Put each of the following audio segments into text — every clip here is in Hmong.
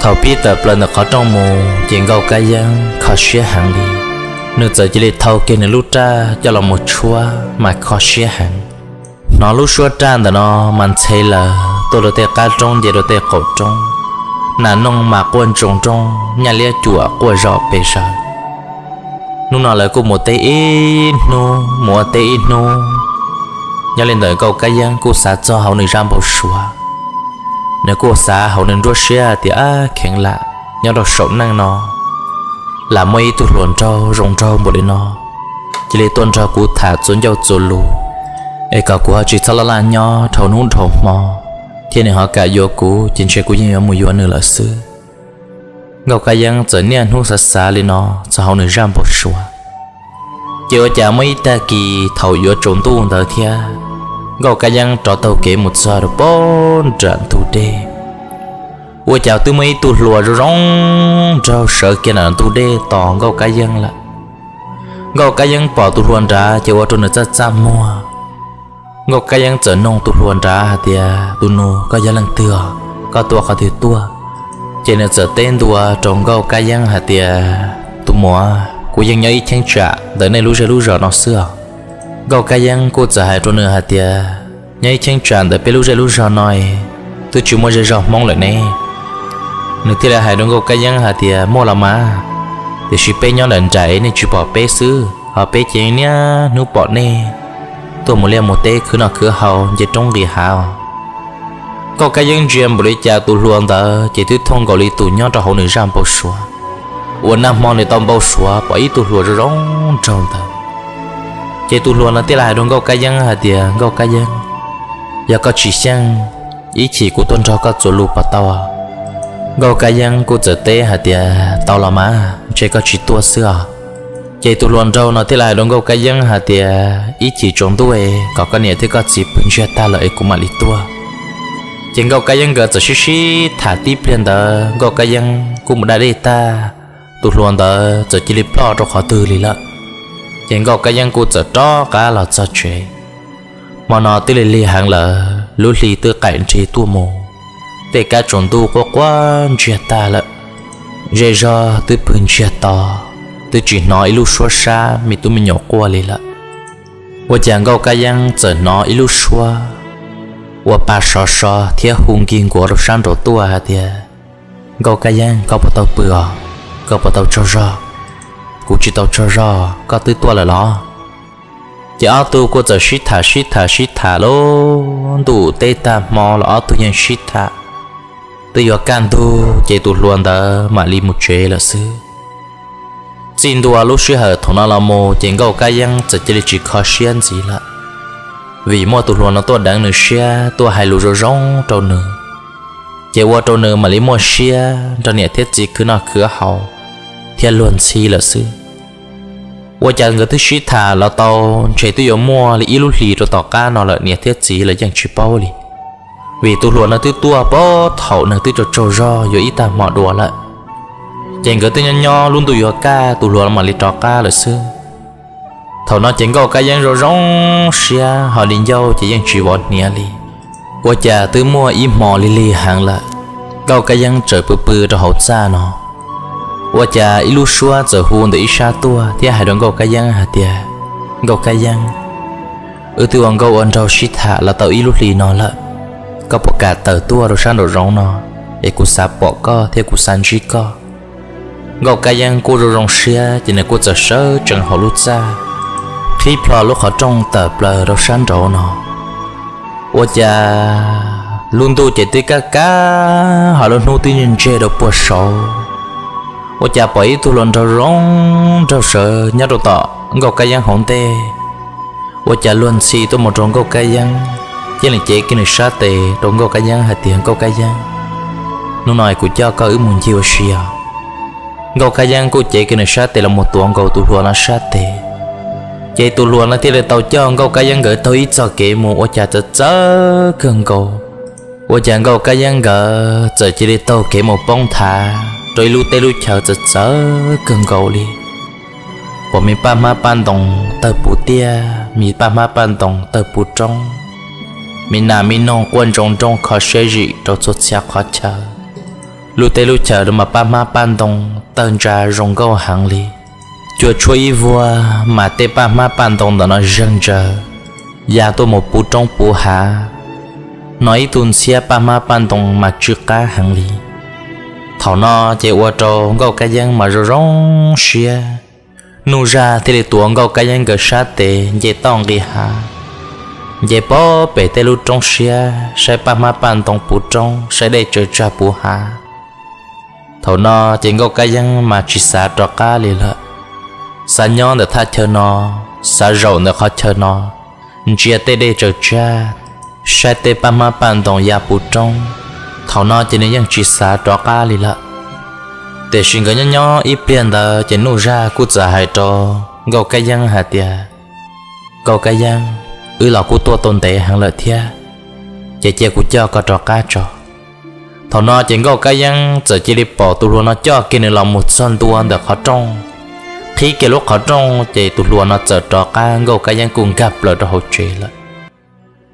Thaum pib tawm plaws ntawm qhov rooj mus ces Nkauj Kab Yeeb kho siab heev li. Nws txawm cia li thau kiag nws lub raj coj los mus tshuab mas kho siab heev. Hnov lub suab raj ntawm no mas ntxhe lawm tuaj rau tej qab roob nce rau tej qaum roob, nas noog mas quaj ntsoog nrooj, nyaj liab cuam quaj zom pes zaws. Hnub no lawv kuj mus teb ib hnub mus ua teb ib hnub. Nyob li ntawm Nkauj Kab Yeeb kuj xav txog hauv nws zaj npau suav. Nws kuj xav hauv nws nruab siab tias, ab, kheev lam nyob rau saum neej no lam muaj ib tug hluas nraug zoo nraug npaum li no cia li tuaj nrog kuv tham txuas ncauj txuas lus, es kom kuv ho tsis txhob laj laj nyob dhau hnub dhau hmo, thiab nws ho kam yuav kuv ces ntshe kuv yeej yuav mus yuav nws lawm xwb. Nkauj Kab Yeeb txawm niaj hnub xav xav li no txog hauv nws zaj npau suav. Ces ua cas muaj ib tag kis thaum yuav tsaus ntuj ntawd thiab, Nkauj Kab Yeeb rov taug kev mus txog rau pem nram ntug dej. Ua cas twb muaj ib tug hluas zoo zoo nraug sawv kiag nram ntug dej tos Nkauj Kab Yeeb lawm. Nkauj Kab Yeeb pom tus hluas nrad ces ua rau nws txaj txaj muag. Nkauj Kab Yeeb txawm nug tus hluas nrad hais tias, tus nus, koj yog leej twg os? Koj tuaj qhov twg tuaj? Ces nws txawm teb ntua rau Nkauj Kab Yeeb hais tias, tus muam, kuv yeej nyob ib cheeb tsam ntawm nej lub zej lub zos no xwb os. Nkauj Kab Yeeb kuj txawm hais rau nws hais tias, nyob ib cheeb tsam ntawm peb lub zej lub zos no twb tsis muaj zej zog Hmoob lawm ne. Nws thiaj li hais rau Nkauj Kab Yeeb hais tias, muaj los mas, tiam sis peb nyob ntawm nraim nej tsis pom peb xwb, ho peb ces niaj hnub pom nej tuaj mus liaj mus teb khwv noj khwv haus nce roob nqis hav os. Nkauj Kab Yeeb ntsia npaum li cas tus hluas ntawd ces twb thooj nkaus li tus nyob rau hauv nws zaj npau suav, uas nag hmo nws tau npau suav pom ib tug hluas zoo zoo nraug ntawd. Ces tus hluas no thiaj li hais rau Nkauj Kab Yeeb hais tias, Nkauj Kab Yeeb, yog koj tsis xyeej, ib chim kuv tuaj nrog koj txuas lus puas tau? Nkauj Kab Yeeb kuj txawm teb hais tias, tau los mas, ntshe koj tsis tuaj xwb os. Ces tus hluas nraug no thiaj li hais rau Nkauj Kab Yeeb hais tias, ib chim tsaus ntuj kom koj niam thiab koj txiv pw ntsiag tag lawm es kuv mam li tuaj. Ces Nkauj Kab Yeeb nkawd txawm sib sib tham tib pliag ntawd, Nkauj Kab Yeeb kuj mus da dej tag, tus hluas ntawd txawm cia li ploj rau qhov twg li lawm. Ces Nkauj Kab Yeeb kuj txawm rov qab los txog tsev. Hmo no twb lig lig heev lawm, lub hli twb qaim nrig tuaj mus, tej kab tsaus ntuj quaj quaj ntsiag tag lawm. Zej zog twb pw ntsiag to, twb tsis hnov ib lub suab sab me tub me nyuam quaj li lawm. Ua cas Nkauj Kab Yeeb txawm hnov ib lub suab uas pa sov so thiab hu nkig nkuav rau sab nraud tuaj hais tias, Nkauj Kab Yeeb, koj puas tau pw os? Koj puas tau tsaug zog? Kuv tsis tau tsaug zog, koj twb tuaj lawm los? Ces ob tug kuj txawm sib tham sib tham sib tham lub ntuj teb tag hmo los ob tug yeej sib tham. Twb yuav kaj ntug ces tus hluas ntawd mam li mus tsev lawm xwb. Txij ntua lub sij hawm thaum no los mus ces Nkauj Kab Yeeb txawm cia li tsis kho siab ntxiv lawm, vim muaj tus hluas no tuaj deev nws siab tuaj hais lus zoo zoo rau nws, ces ua rau nws mam li muaj siab nrog niam thiab txiv khwv noj khwv haus thiab luag ntxhi lawm xwb. Ua cas nkawd twb sib tham los tau ntshe twb yuav muaj li ib lub hlis rau tom qab no lawm niam thiab txiv lawv yeej tsis paub li, vim tus hluas no twb tuaj pab thaum nws twb tsaug tsaug zog yuav ib tag hmo dua lawm. Ces nkawd twb nyob nyob lub ntuj yuav kaj tus hluas no mam li rov qab lawm xwb. Thaum no ces Nkauj Kab Yeeb zoo zoo siab ho li ncauj ces yeej tsis vov hniav li. Ua cas twb muaj ib hmo lig lig heev lawm, Nkauj Kab Yeeb txawm pw pw rau hauv txaj no, ua cas ib lub suab txawm hu ntawm ib sab tuaj thiab hais rau Nkauj Kab Yeeb hais tias, Nkauj Kab Yeeb, wb twb ua nkauj ua nraug sib tham los tau ib lub hlis no lawm, koj puas kam tawm tuaj rau sab nraum zoov no es kuv xav pom koj thiab kuv xav ntsib koj? Nkauj Kab Yeeb kuj zoo zoo siab ces nws kuj txawm sawv tsees hauv lub txaj, qhib plho lub qhov rooj tawm plaws rau sab nraud no. Ua cas lub ntuj ces twb kaj kaj ho lub hnub twb ntseg rau puag saud. Ua cas pom ib tug hluas nraug zoo nraug sawv nyob rau tom Nkauj Kab Yeeb hauv ntej. Ua cas luag ntxhi tuaj mus rau Nkauj Kab Yeeb, cia li cev kiag nws sab tes rau Nkauj Kab Yeeb hais tias, Nkauj Kab Yeeb, hnub no kuv coj koj wb mus ncig ua si os. Nkauj Kab Yeeb kuj cev kiag nws sab tes los mus tuav nkaus tus hluas no sab tes. Ces tus hluas no thiaj li tau coj Nkauj Kab Yeeb nkawd taug ib txoj kev mus ua cas txawv txawv kawg nkaus. Ua cas Nkauj Kab Yeeb nkawd txawm cia li taug kev mus poob nthav rau ib lub teb lub chaw txawv txawv kawg nkaus li. Pom me paj hmab paj ntoos tawg puv tiaj, me paj hmab paj ntoos tawg puv roob, me nas me noog quaj ntsoog nrooj kho siab zim rau txhua txhia qhov chaw. Lub teb lub chaws mas paj hmab paj ntoo tawg ntsa zoo nkauj heev li. Cua tshuab ib vuag mas tej paj hmab paj ntoo ntawm no zeeg ntsaws ya tuaj mus puv roob puv hav, hnov ib tug ntxhiab paj hmab paj ntoo mas tsw qab heev li. Thaum no ces ua rau Nkauj Kab Yeeb mas zoo zoo siab. Nuj Zaj thiaj li tuav Nkauj Kab Yeeb nkawd sab tes nce toj nqis hav, nce pem tej lub roob siab, saib paj hmab paj ntoo puv roob, saib dej tsaws tsag puv hav. Thaum no ces Nkauj Kab Yeeb mas tsis xav rov qab li lawm. Xav nyob ntawm thaj chaw no, xav zaum ntawm qhov chaw no, ntsia tej dej tsaws tsag, saib tej paj hmab paj ntoo ya puv roob. Thaum no ces nws yeej tsis xav rov qab li lawm. Tiam sis nkawd nyob nyob ib pliag ntawd ces Nuj Zaj kuj txawm hais rau Nkauj Kab Yeeb hais tias, Nkauj Kab Yeeb, wb los kuj tuaj tau ntev heev lawm thiab, ces cia kuv coj koj rov qab tso. Thaum no ces Nkauj Kab Yeeb txawm cia li pom tus hluas no coj kiag nws los mus txog ntua ntawm qhov rooj, qhib kiag lub qhov rooj ces tus hluas no txawm rov qab, Nkauj Kab Yeeb kuj nkag plaws rau hauv tsev lawm.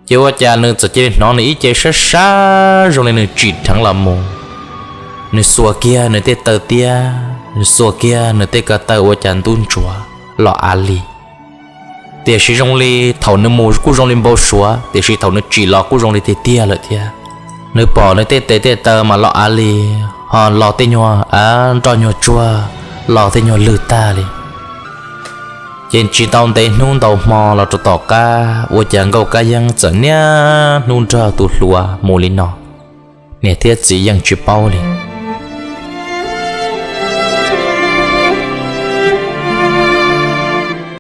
Ces ua cas nws txawm cia li hnov nws ib ce sab sab zoo li nws tsim dheev los mus. Nws xuas kiag nws tej taw tiab, nws xuas kiag nws tej ko taw ua cas ntub ntsuav los av li. Tiam sis zoo li thaum nws mus kuj zoo li npau suav, tiam sis thaum nws tsim los kuj zoo li tiag tiag lawm thiab. Nws pom nws tej tes tej taw mas los av li, ho los tej nyuag av nroj nyuag tsuag, los tej nyuag lwg tag li. Ces tsis tau ntev hnub ntau hmo los rau tom qab ua cas Nkauj Kab Yeeb txawm niaj hnub nrog tus hluas mus li no, niam thiab txiv yeej tsis paub li.